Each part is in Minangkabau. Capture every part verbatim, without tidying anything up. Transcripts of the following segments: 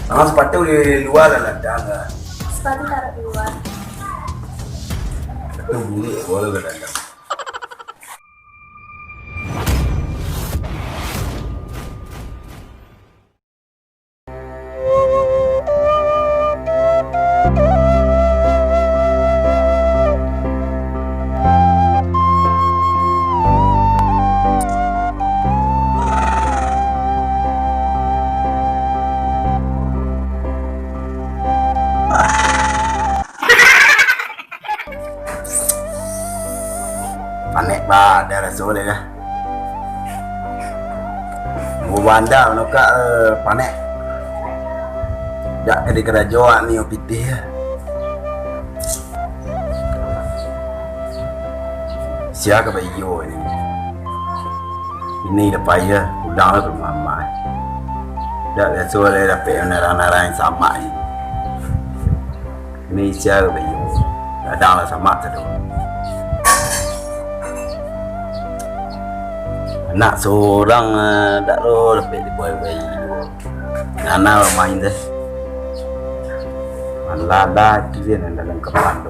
Ah, sepatu di lua lah ladang lah. Sepatu taruh di lua. Sepatu buruak, lua lah ladang. Panek ba, ado raso dek lah. Nunggu banda manukak, eh, panek. Jak ka dikarajo awak ni pitih lah. Sia ka baiyo ni. Ini dah payah, pulang lah ka rumah amak. Jak biaso lah dapek narang-narang samak ni. Indonesia ka baiyo. Gadang lah samak tu. Anak surang, ah, dak lo dapek dibuai-buai. Ngana main deh. Malah dah tu je nan dalam kepala tu.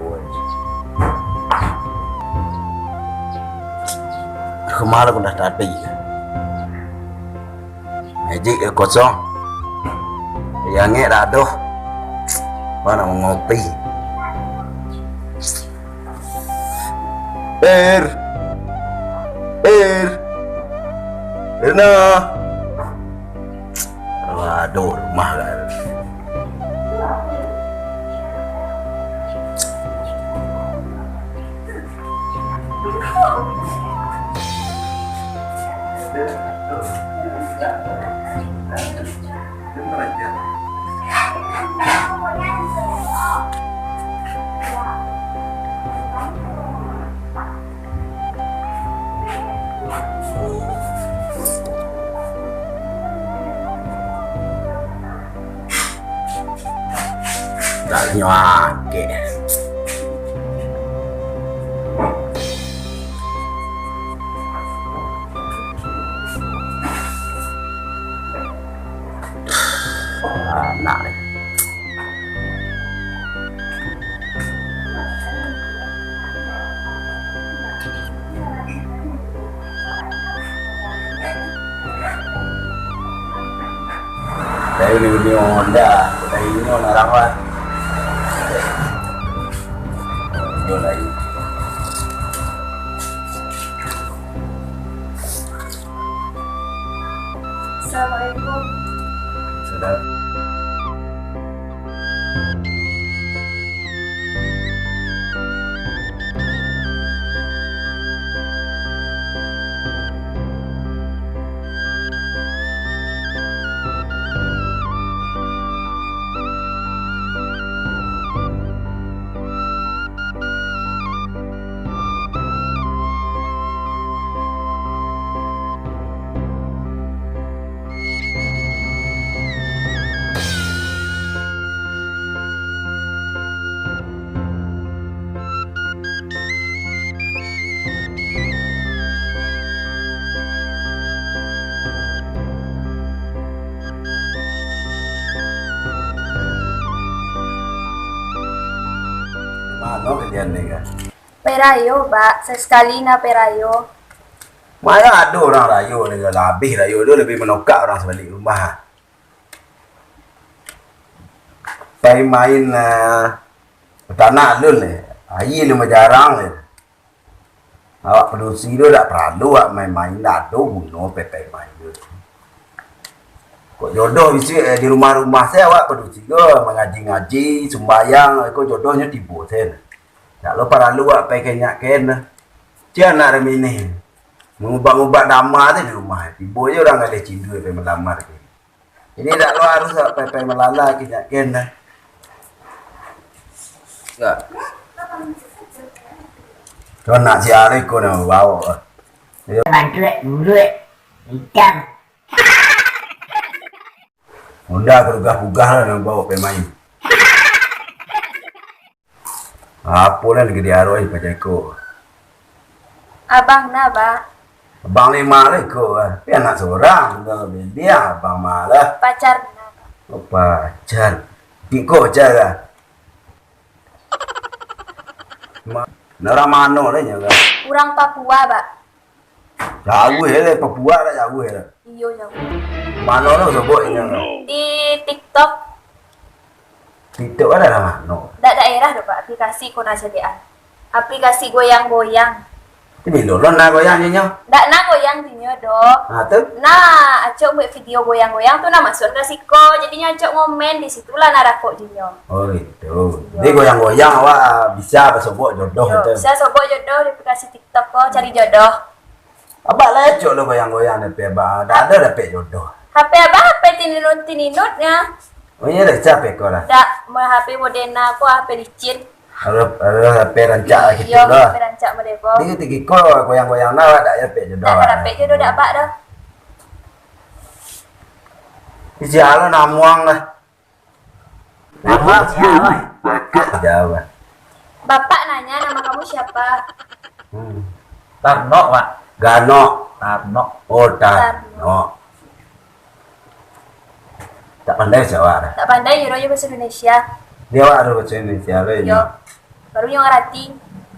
Kemana pun dah tadi. Magic yo kosong. Yang ngek dah adoh. Mana mau ngopi? Ir. Ir. Irna. Waduh, rumah lah. Dak nyo akeh. Anak ni. Dari ni dunia Honda, dari ni orang lah. Dunia lain. Assalamualaikum. Salam. Mano kalian ni kan? Pai rayo, Bak. Sasekali nah pai rayo. Mano ado urang rayo ni, lah abih rayo tu labiah manokak urang sabalik rumah. Pai main, ah, batanak alun ni. Aia alun bajarang ni. Awak padusi tu dak paralu awak main-main, dak ado guno pai-pai main tu. Kok jodoh bisuak, eh, di rumah-rumah se awak padusi tu mangaji-ngaji, sumbayang, kok jodohnyo tibo se. Dak lo paralu awak pai ka inyak ken tu. Cia anak ramini. Mangubak-ngubak dama tu di rumah. Tibo je urang galeh cindua pai malamar ke. Jadi dak lo harus awak pai-pai malala ke inyak ken tu. Dak. Tu anak si Arif ko nak bawa. Bantuak, buruak, itam. Honda kugah-kugah lah nak bawa pai main. Apo lah nan ka diarohi paja ko? Abang nah, Bak. Abang lima lah iko, ah. Tapi anak surang, tinggal bini, abang mah lah. Pacar nah, Bak. Pacar. Tiko pacar lah. Ma-, nah, urang mano lah nyo kan? Urang Papua, Bak. Jauah lah, Papua lah jauah lah. Iyo, jauah. Mano lah sobok inyo kan? Di TikTok. TikTok kan daerah mano? Dak daerah doh, Bak. Aplikasi ko nan caliak an. Aplikasi goyang-goyang. Tapi lo lo nah goyang nyo. Dak nah goyang nyo doh. Ha tu? Nah, acok buek video goyang-goyang tu nah masuak ka siko. Jadinyo acok ngomen di situ lah nah rakok nyo. Oh gitu. Iyo. Jadi goyang-goyang awak bisa basobok jodoh. Yo, gitu. Bisa sobok jodoh di aplikasi TikTok ko, cari jodoh. Abak lah acok lo goyang-goyang H P abak. Dak ado dapek jodoh. H P abak H P tininut-tininut nyo. Oh iyo lah, siapa ko lah? Dak, mah H P modena ko H P licin. Ado, ado H P rancak lah gitu lah. Iyo, H P rancak model ko. Tinggi-tinggi ko goyang-goyang lah, dak ya dapek jodoh. Dak lah dapek jodoh dak abak doh. Isi alo namuang lah. Nama siapa? Jauah. Bapak nanya nama kamu siapa? Hmm. Tarno, Pak. Gano. Tarno. Oh, Tarno. Tarno. Tak pandai sih awak dah. Tak pandai, yo, yo bahasa Indonesia. Dia awak harus bahasa Indonesia lah ini. Yo. Baru nyo ngarati.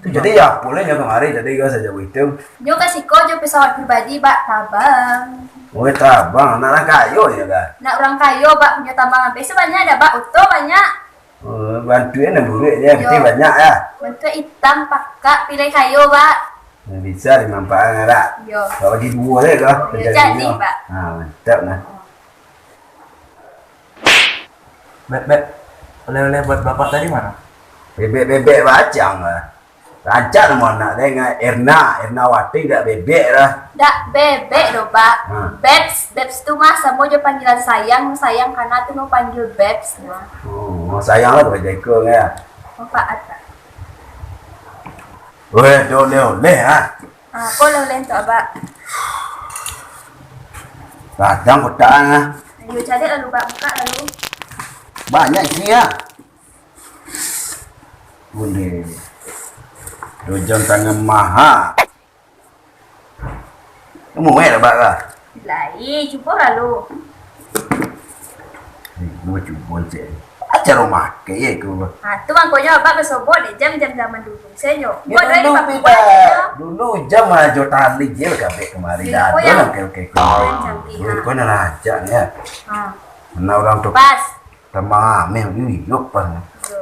Tu jadi ya, boleh nyo kamari tadi kan saja itu. Nyo ka siko jo pesawat pribadi, Bak, tabang. Oh, tabang, nak urang kayo nyo kan? Nak urang kayo, Bak, punyo tabang ampe sabanyak dah, Bak, oto banyak. Oh, bantuan nan buruak je, yang penting banyak ya. Bantuan itam, pakak, pilih kayo, Bak. Nah, bisa dimanfaatkan, Bak. Yo. Kalau di dua je kah? Yo, jadi, Bak. Ha, mantap lah. Beb, Beb, oleh-oleh buat bapak tadi mana? Bebek-bebek bacang lah. Rancak namo anak deh, ngan Erna, Ernawati dak bebek lah. Dak bebek doh, Bak. Ha. Bebs, Bebs tu mah samo jo panggilan sayang, sayang kana tu mau panggil Bebs mah. Oh, sayang lah kepada ikut ya. Manfaat, Bak. Weh, dah oleh-oleh ah. Ah, ko oleh-oleh untuk Abak. Radang kotak ah. Ayo, caliak lalu, Bak, buka lalu. Banyak isinya. Boleh. Dojang tangan maha. Kamu eh, Abak lah. Lai, cubo lalu. Eh, gua cubo cek. Acara makai ya, gua. Ha, tu mangkonyo Abak basobok dek jam-jam zaman dulu. Saya nyo. Ya, buat dari dulu Papua beda. Dulu jam ajo tali je kabek kamari. Iya, dah kau ada yang orang kayak kayak kau. Kau yang cantik, ha. Kau nak racak ya. Ha. Mana orang tu? Pas. Tambah ameh ni, yuk pas. Betul.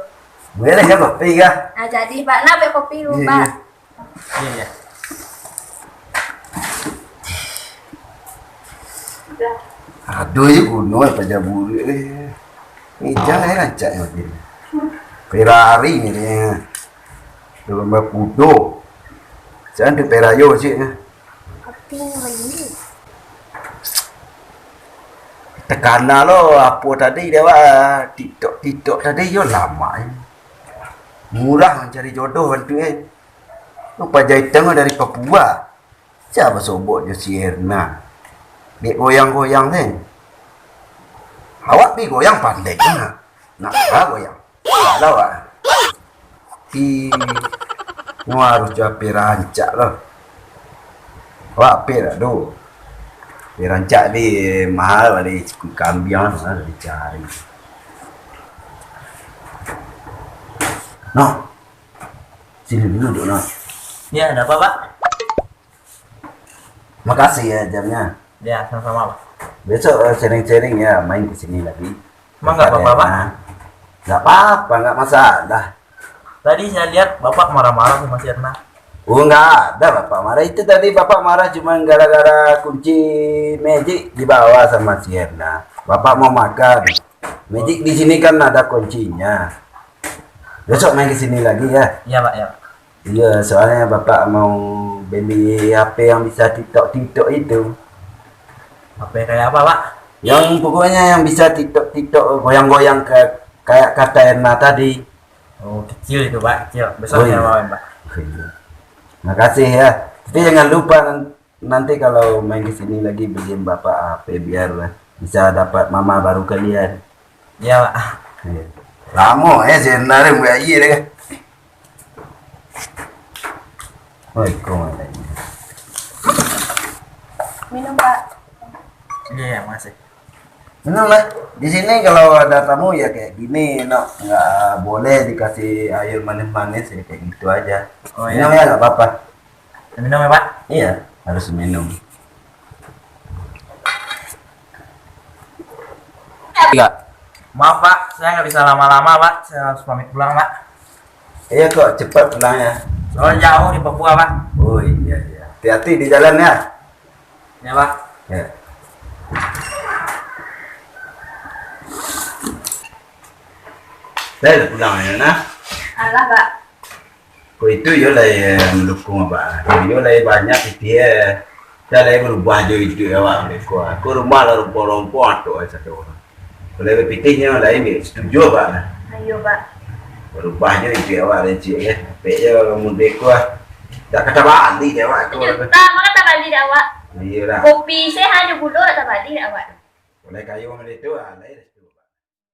Boleh ya kopi kah? Ah, jadi, Bak. Nak buat kopi dulu, Bak. Iya, iya. Aduh, ya kuno paja buruak eh. Ni jangan eh rancak yang macam ni. Ferrari ni dia. Dalam kudo. Jangan tu perayo cik eh. Tapi yang ini. Takana lo apo tadi dia wak TikTok TikTok tadi yo lama eh. Murah mancari jodoh bantu eh. Lo paja itam dari Papua. Sia basobok jo si Erna. Dek goyang-goyang ni. Awak pi goyang pandai nak. Nak lah goyang. Nak lah awak. Pi, nyo harus jo H P rancak lo. Awak H P dak do. H P rancak ni mahal bali siku kambiang lah dicari. Noh. Sini dulu duduk noh. Ya, ada apa, Pak? Makasih ya jamnya. Ya, sama-sama, Pak. Besok eh, sering-sering ya main ke sini lagi. Emang nggak apa-apa, Pak? Nggak apa-apa, nggak masalah. Tadi saya lihat Bapak marah-marah sama si Erna. Oh, nggak ada Bapak marah. Itu tadi Bapak marah cuma gara-gara kunci magic dibawa sama si Erna. Bapak mau makan. Magic di sini kan ada kuncinya. Besok main ke sini lagi ya. Iya, Pak, ya, Pak. Iya, soalnya Bapak mau beli H P yang bisa TikTok-TikTok itu. H P kayak apa, Pak? Yang pokoknya yang bisa TikTok-TikTok goyang-goyang ke kayak kata Erna tadi. Oh, kecil itu, Pak, kecil. Besok saya bawain, Pak. Oke. Makasih ya. Tapi jangan lupa nan- Nanti kalau main ke sini lagi beliin Bapak H P biar bisa dapat mama baru kalian. Iya, Pak. Iya. Lama eh sebenarnya buat aja deh. Waalaikumsalam. Minum, Pak. Iya, iya, makasih. Minum lah. Di sini kalau ada tamu ya kayak gini, no, nggak boleh dikasih air manis-manis, ya kayak gitu aja. Oh, Minum iya. Ya, nggak apa-apa. Minum ya, Pak? Iya, harus minum. Iya. Maaf, Pak, saya nggak bisa lama-lama, Pak. Saya harus pamit pulang, Pak. Iya kok, cepat pulangnya. Soalnya jauh di Papua, Pak. Oh iya, iya. Hati-hati di jalan ya. Ya, Pak. Ya. Dah pulang ya, nah. Alah, Pak. Ko itu yo lah yang mendukung abak. Yo lah banyak pitih ya. Dah lah berubah jo iduik awak mereka. Ko rumah lah rompong-rompong atok ai satu urang. Kalau bapitihnyo lain, setuju abak lah. Ayo, Pak. Berubah jo iduik awak lah, cik ya. Pek yo mudik ko ah. Dak kata balik dek awak ko. Juta, maka tak balik dek awak. Iyalah. Kopi saya hanya gulo tak balik dek awak. Oleh kayu macam itu ah, lain.